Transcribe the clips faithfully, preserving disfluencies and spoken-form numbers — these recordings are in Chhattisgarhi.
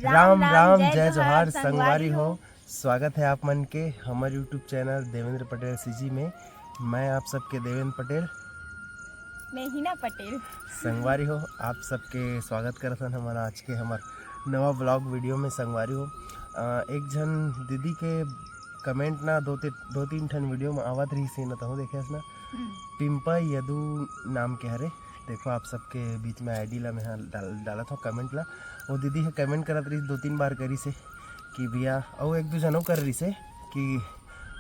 राम राम, जय जोहार संगवारी हो। स्वागत है आप मन के हमर YouTube channel Devendra Patel CG में। मैं आप सबके देवेंद्र पटेल। मैं हिना पटेल। संगवारी हो, आप सबके स्वागत करत हन हमर आज के हमर नवा ब्लॉग वीडियो में। संगवारी हो, अ, एक झन दीदी के कमेंट ना दो ती-, दो तीन ठन वीडियो में आवत रहिस हे ना, तहूँ देखे हस ना। हम्म। पिम्पा यदु नाम के हरे, देखो आप सबके बीच में आईडी ला मैं हा डाल-, डालत हूँ कमेंट ला। वो दीदी ह कमेंट करत रहिस, दो तीन बार करिस हे कि भैया, अउ एक दू झन अउ कर रहिस हे कि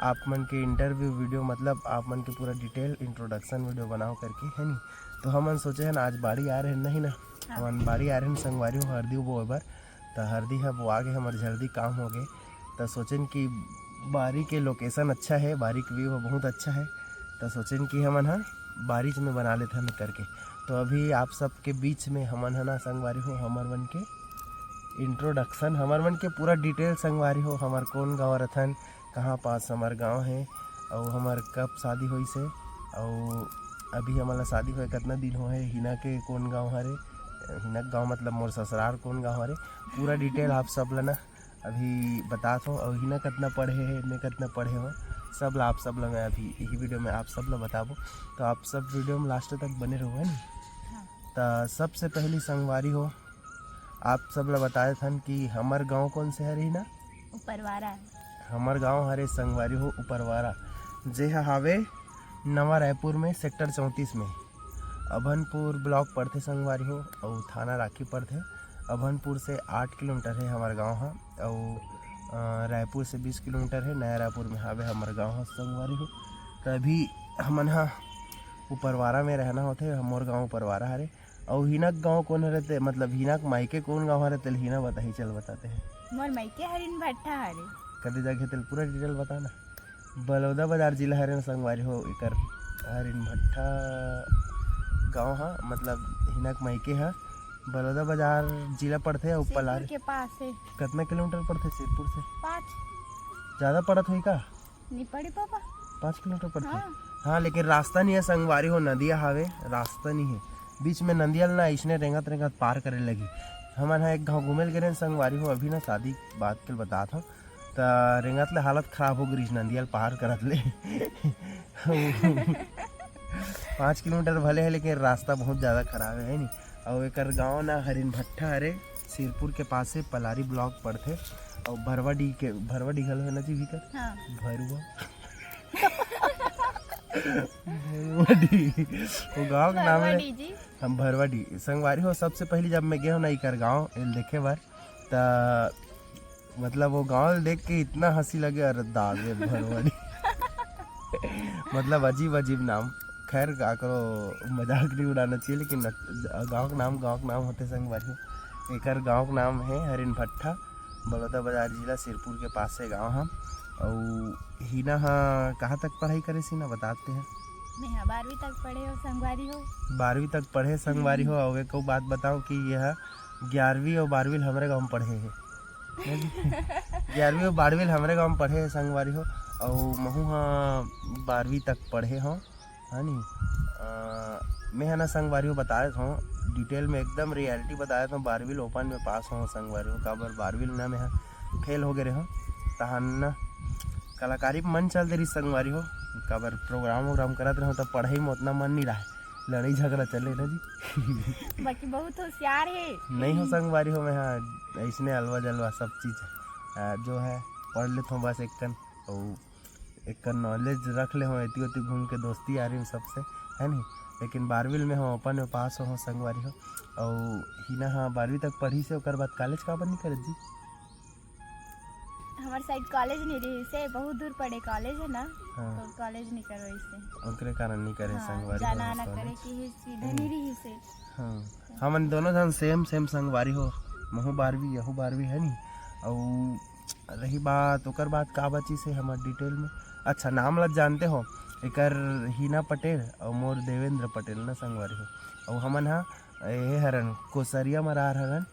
आप मन के इंटरव्यू वीडियो, मतलब आप मन के पूरा डिटेल इंट्रोडक्शन वीडियो बनाओ करके, है नी। तो हमन सोचे हन आज बाड़ी आ रहे नहीं ना, हाँ। हमन बाड़ी आ रहे हन संगवारी हो हरदी बोए बर। त हरदी ह बोआ गे, हमर जल्दी काम हो गे। त सोचेन कि बारी के लोकेशन अच्छा है, बारी के व्यू ह बहुत अच्छा है। त सोचेन कि हमन ह बारिश में बना लेथन करके। तो अभी आप सबके बीच में हमन ह ना संगवारी हो, हमर मन के इंट्रोडक्शन, हमर मन के पूरा डिटेल संगवारी हो, हमर कौन गाँव रथन, कहाँ पास हमर गाँव है, अउ हमर कब शादी होइस हे, अउ अभी हमन ला शादी होए कतना दिन होए हे, हिना के कौन गाँव हरे, हिना के गाँव मतलब मोर ससुराल कौन गाँव हरे, पूरा डिटेल आप सब ला ना अभी बतात हूँ। अउ हिना कतना पढ़े हे, मैं कतना पढ़े हूँ, सब ला आप सब ला मैं अभी यही वीडियो में आप सब ला बताबो। तो आप सब वीडियो में लास्ट तक बने रहो, है नी? हाँ। त सबसे पहली संगवारी हो, आप सब ला बताए थन कि हमर गांव कौन से हरे ना? उपरवारा। हमर गांव हरे संगवारी हो उपरवारा, जे ह हावे नवा रायपुर में सेक्टर चौंतीस में। अभनपुर ब्लॉक पड़थे संगवारी हो, अउ थाना राखी पड़थे। अभनपुर से आठ किलोमीटर है हमर गांव ह, अउ, अ, रायपुर से बीस किलोमीटर है। नया रायपुर में हावे हमर गांव ह संगवारी हो। त अभी हमन ह उपरवारा में रहना होथे, मोर गांव उपरवारा हरे। अउ हिना के गांव कौन हरे ते, मतलब हिना के मायके कौन गांव हरे तेल हिना बताही, चल बताते हैं। मोर मायके हरिन भट्टा हरे। कदे जगह तेल पूरा डिटेल बता ना। बलौदा बाजार जिला हरे ना संगवारी हो, एकर हरिन भट्टा गांव ह, मतलब हिना के मायके ह बलौदा बाजार जिला पड़थे अउ सिरपुर पलारी के पास है। कतना किलोमीटर पड़थे सिरपुर से? पाँच। ज्यादा पड़त होही का? नहीं पड़ी पापा। पाँच किलोमीटर पड़थे। हाँ। हाँ, लेकिन रास्ता नहीं है संगवारी हो, नदिया हावे, रास्ता नहीं है। बीच में नदिया ल ना इसने रेंगत रेंगत पार करे लगी। हमन ह एक गांव घूमे ल गे रहेन संगवारी हो, अभी ना शादी बात के ल बतात हूँ, त रेंगत ले हालत खराब हो गई नदिया ल पार करत ले। पाँच किलोमीटर भले है, लेकिन रास्ता बहुत ज्यादा खराब है, है नी? अउ एकर गांव ना हरिन भट्टा हरे, सिरपुर के पास से पलारी ब्लॉक पड़थे। अउ भरवाडी के, भरवाडी घलो है ना जी भीतर? हाँ। भरुआ। भरवाडी। वो गांव के नाम है भरवाडी जी। हम भरवाडी। संगवारी हो, सबसे पहली जब मैं गए हो ना इकर गांव एल देखे बर, त मतलब वो गांव ल देख के इतना हंसी लगे, अरे दादे भरवाडी। मतलब अजीब अजीब नाम। खैर, काकरो मजाक नहीं उड़ाना चाहिए, लेकिन गांव के नाम गांव के नाम होथे संगवारी हो। एकर गांव के नाम है हरिन भट्टा, बलौदा बाजार जिला सिरपुर के पास से गांव ह। अउ हिना ह कहाँ तक पढ़ाई करे सी ना बताते हैं? मैं ह बारहवीं तक पढ़े हो संगवारी हो। बारहवीं तक पढ़े संगवारी हो। अउ एक बात बताओ कि यह ग्यारहवीं अउ बारहवीं ल हमरे गांव में पढ़े हे। ग्यारहवीं अउ बारहवीं ल हमरे गांव में पढ़े हे संगवारी हो। अउ महू ह बारहवीं तक पढ़े हो, है नी? अ, मैं ह ना संगवारी हो बताए हो, डिटेल में एकदम रियलिटी बताए हो, बारहवीं ल ओपन में पास हो संगवारी हो, काबर बारहवीं ल ना मैं ह फेल हो गए रहे हो, तहन ना कलाकारी में मन चल दे रही संगवारी हो, काबर प्रोग्राम वोग्राम करत रहो तब पढ़ाई में उतना मन नहीं रहा, लड़ाई झगड़ा चले ना जी। बाकी बहुत होशियार है। नहीं हो संगवारी हो, मैं हाँ ऐसने अलवा जलवा सब चीज, आ, जो है पढ़ लेत हूँ बस एक कन, अउ एक कन नॉलेज रख ले हूँ, एती ओती घूम के दोस्ती यारी में सबसे, है नहीं? लेकिन बारहवीं में हो ओपन में पास हो संगवारी हो। अउ हिना हाँ बारहवीं तक पढ़ी से ओकर बाद कॉलेज काबर नहीं करत जी? हमारे साइड कॉलेज नहीं रही से, बहुत दूर पड़े कॉलेज है ना, हाँ। तो कॉलेज नहीं करवाई से। ओकरे कारण नहीं करे हाँ, संगवारी जाना हो आना संगवारी। करे कि ही सीधे हम्म। नहीं रही से। हाँ, हमन दोनों झन सेम सेम संगवारी हो, महू बारहवीं यहू बारहवीं है नी। अउ रही बात ओकर बाद का बची से हमर डिटेल में, अच्छा नाम ला जानते हो, एकर हिना पटेल अउ मोर देवेंद्र पटेल ना संगवारी हो। अउ हमन हा ये हरन कोसरिया मरार हरन,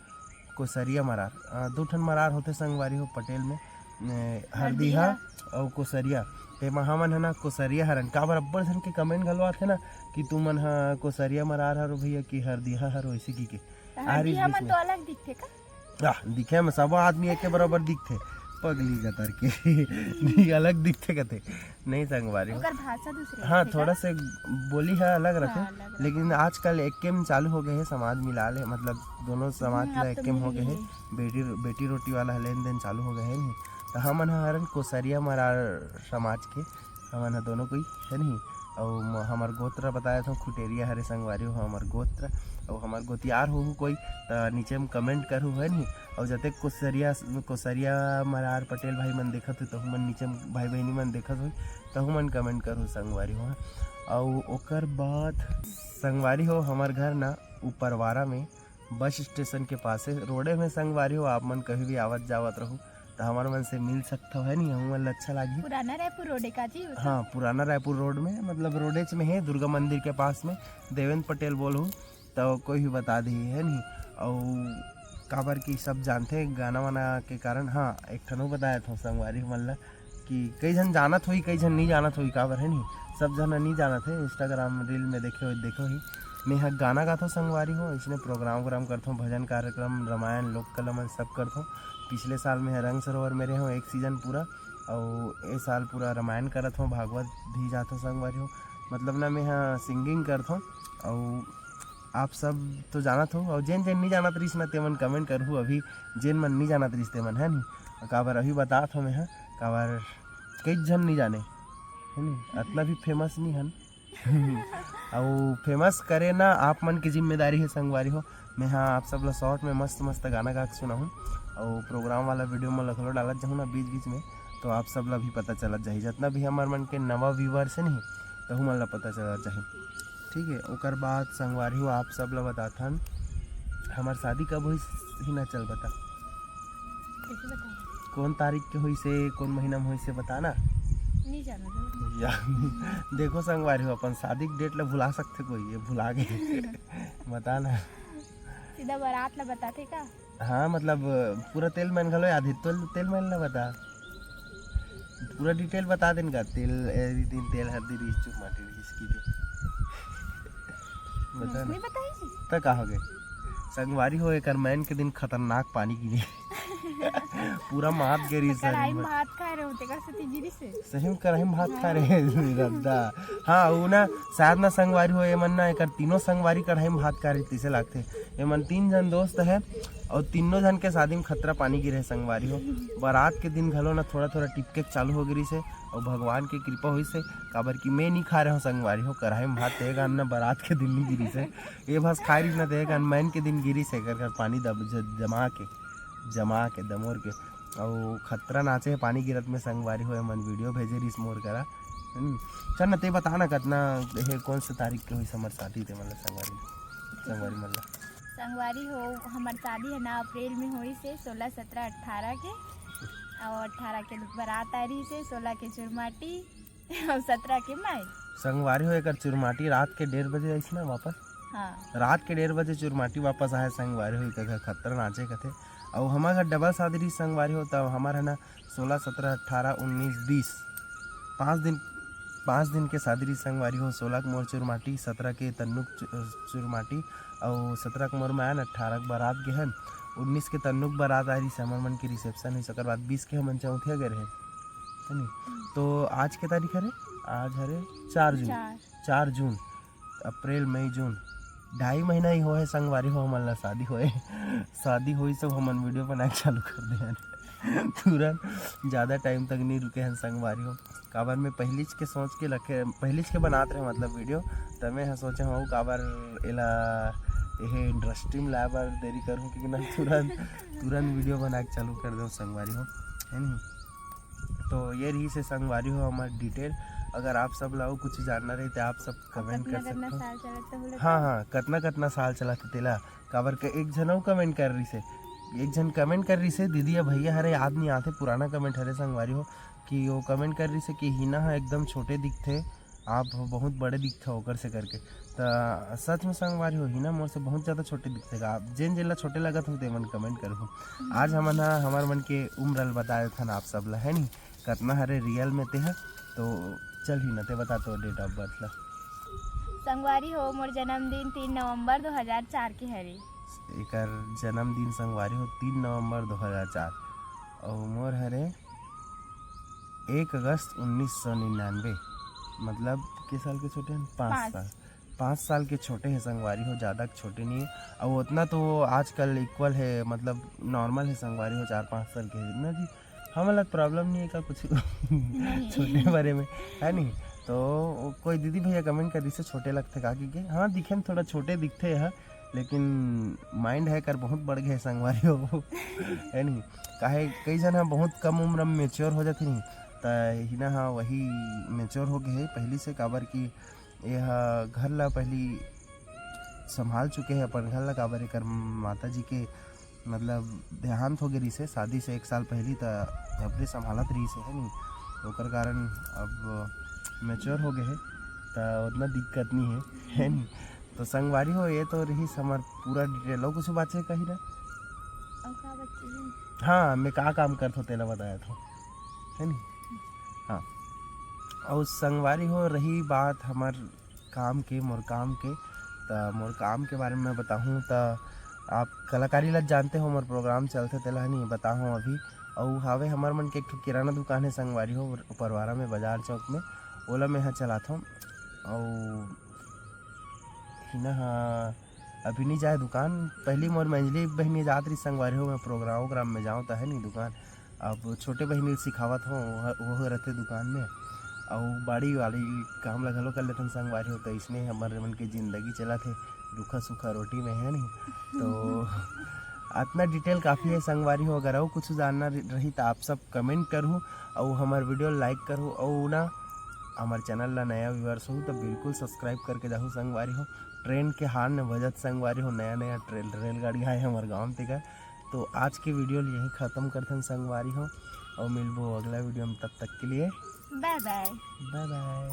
कोसरिया मरार, अ, दू ठन मरार होथे संगवारी हो पटेल में, ए, हरदीहा हरदीहा। अउ कोसरिया। तेमा हमन ह ना कोसरिया हरन, काबर अब्बड़ झन के कमेंट घलो आथे ना कि तुमन ह कोसरिया मरार हरो भैया कि हरदीहा हरो, ऐसे की के। तो आरिस हरदीहा बीच मन में। तो अलग दिखथे का? आह, दिखे में सब आदमी एके बराबर दिखथे, पगली गतर के। नहीं, अलग दिखथे कथे। नहीं संगवारी हो। ओकर भाषा दूसरे हाँ, होथे थोड़ा का? से बोली है अलग रथे, हाँ, अलग रथे। लेकिन आजकल एके में चालू हो गए है समाज मिला ले, मतलब दोनों समाज हम्म, ला अब तो एके में हो मिल गए है। गई। बेटी, बेटी रोटी वाला लेन देन चालू हो गए है नहीं, तो हमन ह हरन कोसरिया मरार समाज के, हमन ह दोनों कोई है नहीं। अउ म-, हमर गोत्र बताए थो खुटेरिया हरे संगवारी हो हमर गोत्र, अउ हमर गोतियार हो कोई, त नीचे में कमेंट करहु है नहीं। अउ जते कोसरिया, कोसरिया मरार पटेल भाई मन देखत हो, तहु मन नीचे में भाई बहिनी मन देखत हो, तहु मन कमेंट करहु संगवारी हो। अउ ओकर बाद संगवारी हो हमर घर ना ऊपरवारा में बस स्टेशन के पासे रोडे में संगवारी हो, आप मन कभी भी आवत जावत रहू त हमर मन से मिल सकथव है नहीं, हमन ला अच्छा लागही। पुराना रायपुर रोड है का जी वो तो? हाँ, पुराना रायपुर रोड में, मतलब रोडेच में है, दुर्गा मंदिर के पास में। देवेंद्र पटेल बोलहू तो कोई भी बता दी है नहीं। अउ काबर की सब जानथे गाना वाना के कारण। हाँ, एक ठन अउ बताए थो संगवारी मन ला कि कई झन जानत होई, कई झन नहीं जानत होई, काबर है नहीं, सब झन नहीं जानत है। Instagram reel में देखे हो, देखो ही, मैं ह गाना गाथो संगवारी हो, इसने प्रोग्राम व्रोग्राम करथो, भजन कार्यक्रम, रामायण, लोक कला मन सब करथो। पिछले साल मैं ह रंग सरोवर में रहे हो एक सीजन पूरा, अउ ए साल पूरा रामायण करत हो, भागवत भी जाथो संगवारी हो। मतलब ना मैं ह सिंगिंग करथो। अउ आप सब तो जानत हो, अउ जेन जेन नहीं जानत रहीस ना, तेमन कमेंट करहू अभी, जेन मन नहीं जानत रहीस तेमन, है नहीं? काबर अभी बतात हो मैं ह, काबर कई झन नहीं जाने, है नहीं? अतना भी फेमस नहीं हन। अउ फेमस करे ना आप मन के जिम्मेदारी है संगवारी हो। मैं हाँ आप सब ला शॉर्ट में मस्त मस्त गाना गा के सुनाहूँ, अउ प्रोग्राम वाला वीडियो में लखलो डालत जाहूँ ना बीच बीच में, तो आप सब ला भी पता चलत जाही, जितना भी हमार मन के नवा व्यूअर्स है नहीं, तहु मन ला पता चलत जाही। ठीक है, ओकर बाद संगवारी हो आप सब ला बताथन, हमार शादी कब होइस ही ना, चल बता। कैसे बताऊँ? कौन तारीख के होइस हे, कौन महीना में होइस हे, बता ना। नहीं जाना था। या, देखो संगवारी हो, अपन शादी के डेट ला भुला सकथे कोई, ये भुला गए। बता ना। सीधा बारात ला बताथे का? हाँ, मतलब पूरा तेल मैन घलो याद है, तो तेल मैन ला बता। पूरा डिटेल बता देन का, तेल, ए दिन तेल हर दिन रिस चुप माटी रिस की दे। बता ना। नहीं बताई जी। त का हो गए? संगवारी हो, एकर मैन के दिन खतरनाक पानी गिरे। पूरा मात गिरी कढ़ाई सर। में भात खाए रहे होते का सती गिरी से। सही में कढ़ाई में भात खा रहे रद्दा। हाँ, वो ना शायद ना संगवारी हो, ये मन ना एकर तीनों संगवारी कढ़ाई में भात खा रही तैसे लागथे। ये मन तीन जन दोस्त है और तीनों जन के शादी में खतरा पानी गिरे संगवारी हो। बारात के दिन घलो ना थोड़ा थोड़ा टिपके चालू हो गिरी से और भगवान के कृपा हुई से, काबर कि मैं नहीं खा रहे हूँ संगवारी हो कढ़ाई में भात, तेगा ना बारात के दिन नहीं गिरी से। ये बस खाए रही ना, देख अनमैन के दिन गिरी से कर, कर पानी दब ज-, जमा के, जमा के दमोर के। अउ खतरा नाचे हे पानी गिरत में संगवारी हो, मन वीडियो भेजे रिस मोर करा। हम्म, चल ना ते बता ना कतना हे, कौन से तारीख के होइस हमर शादी ते मन ला संगवारी, संगवारी मन ला। संगवारी हो, हमर शादी है ना अप्रैल में होइस हे, सोलह, सत्रह, अट्ठारह के। और अट्ठारह के बारात आ रही से, सोलह के चुरमाटी, अउ सत्रह के माई। संगवारी हो, एकर चुरमाटी रात के डेढ़ बजे आइस ना वापस। हाँ। रात के डेढ़ बजे चुरमाटी वापस आए संगवारी हो, एकर खतरा नाचे कथे। अउ हमर घर डबल शादी रही संगवारी हो, तब हमर है ना सोलह, सत्रह, अट्ठारह, उन्नीस, बीस, पाँच दिन, पाँच दिन के शादी रही संगवारी हो। सोलह के मोर चुरमाटी, सत्रह के तन्नू के चु-, चुरमाटी, अउ सत्रह के मोर मायन, अट्ठारह के बारात गे हन, उन्नीस के तन्नू के बारात आ रही से, हमर मन के रिसेप्शन हुई, ओकर बाद बीस के हमन चौथिया गे रहे। है नी? तो आज के तारीख हरे? आज हरे चार जून। चार। चार जून, अप्रैल, मई, जून, ढाई महीना ही होए संगवारी हो हमन ला शादी होए। शादी होई सब हमन वीडियो बनाए चालू कर दे हन। तुरंत ज़्यादा टाइम तक नहीं रुके हन संगवारी हो। काबर मैं पहिलीच के सोच के रखे, पहिलीच के बनात रहे मतलब वीडियो, त मैं ह सोचे हूँ काबर एला एहे इंडस्ट्री में लाए बर देरी करूँ, क्योंकि ना तुरंत, तुरंत वीडियो बना के चालू कर दो संगवारी हो, है नी? तो ये रही से संगवारी हो हमार डिटेल। अगर आप सब ला अउ कुछ जानना रही तो आप सब कमेंट कर सकते हो। साल चलत हे बोले हाँ, तो? हाँ, कतना, कतना साल चलत हे तेला, काबर के एक झन अउ कमेंट कर रही से, एक झन कमेंट कर रही से, दीदी या भैया हरे याद नहीं आते, पुराना कमेंट हरे संगवारी हो, कि वो कमेंट कर रही से कि हिना ह एकदम छोटे दिखथे, आप बहुत बड़े दिखथे ओकर से करके। त सच में संगवारी हो, हिना मोर से बहुत ज़्यादा छोटे दिखथे। आप जेन जेन ला छोटे लगत हो, तेमन कमेंट करहु। आज हमन ह हमर मन के उम्र ल बता देथन आप सब ला, है नी? कतना हरे रियल में ते ह। तो चल हिना, ते बता तो डेट ऑफ बर्थ ला। संगवारी हो, मोर जन्मदिन तीन नवंबर दो हज़ार चार के हरे। एकर जन्मदिन संगवारी हो तीन नवंबर दो हज़ार चार, अउ मोर हरे एक अगस्त उन्नीस सौ निन्यानवे। मतलब के साल के छोटे हैं? पाँच पाँच। साल। पाँच साल के छोटे हैं संगवारी हो, ज़्यादा छोटे नहीं है। अउ उतना तो आजकल इक्वल है, मतलब नॉर्मल है संगवारी हो, चार पाँच साल के है ना जी। हमन ला प्रॉब्लम नहीं है का कुछ नहीं। छोटे बारे में, है नहीं? तो कोई दीदी भैया कमेंट कर दिसे छोटे लगथे का, कि हाँ दिखे में थोड़ा छोटे दिखथे है, लेकिन माइंड है कर बहुत बढ़ गए संगवारी हो। है नहीं? काहे कई जन ह बहुत कम उम्र में मेच्योर हो जाथे नहीं, त हिना ह वही मेच्योर हो गए है पहली से, काबर कि ये ह घर ला पहली संभाल चुके है अपन घर ला, काबर एकर माता जी के मतलब देहांत हो गए रिसे शादी से एक साल पहली, त अपने संभालत रही से, है नहीं? ओकर कारण अब मेच्योर हो गए है, त उतना दिक्कत नहीं है, है नहीं? तो संगवारी हो, ये तो रही हमर पूरा डिटेल। और कुछ बात है कही ना? और का बच्चे हैं? हाँ, मैं का काम करत हो तेला बताया था, है नहीं? हाँ, और संगवारी हो रही बात हमर काम के, मोर काम के, त मोर काम के बारे में बताहूँ त आप कलाकारी ला जानते हो, मोर प्रोग्राम चलथे तेला नहीं बताहूँ अभी। अउ हावे हमर मन के एक ठो किराना दुकान है संगवारी हो, उपरवारा में बाजार चौक में, ओला मैं ह चलाथों। अउ हिना ह अभी नहीं जाए दुकान, पहली मोर मंझली बहिनी जात रही संगवारी हो, मैं प्रोग्राम वोग्राम में जाऊँ त है नहीं दुकान। अब छोटे बहिनी सिखावत हो, वो, वो रहते दुकान में, अउ बड़ी वाली काम ला घलो कर लेथन संगवारी हो। तो इसने हमर मन के जिंदगी चलत है, रूखा सूखा रोटी में, है नहीं? तो अतना डिटेल काफ़ी है संगवारी हो। अगर अउ कुछ जानना रही तो आप सब कमेंट करहू, अउ हमर वीडियो लाइक करहू, अउ ना हमर चैनल ला नया व्यूअर्स हो तो बिल्कुल सब्सक्राइब करके जाहू संगवारी हो। ट्रेन के हार्न बजत संगवारी हो, नया नया ट्रेन रेलगाड़ी आए हमर गाँव तेकर। तो आज के वीडियो ल यहीं ख़त्म करथन संगवारी हो, और मिलबो अगला वीडियो में। तब तक के लिए बाय बाय। बाय बाय।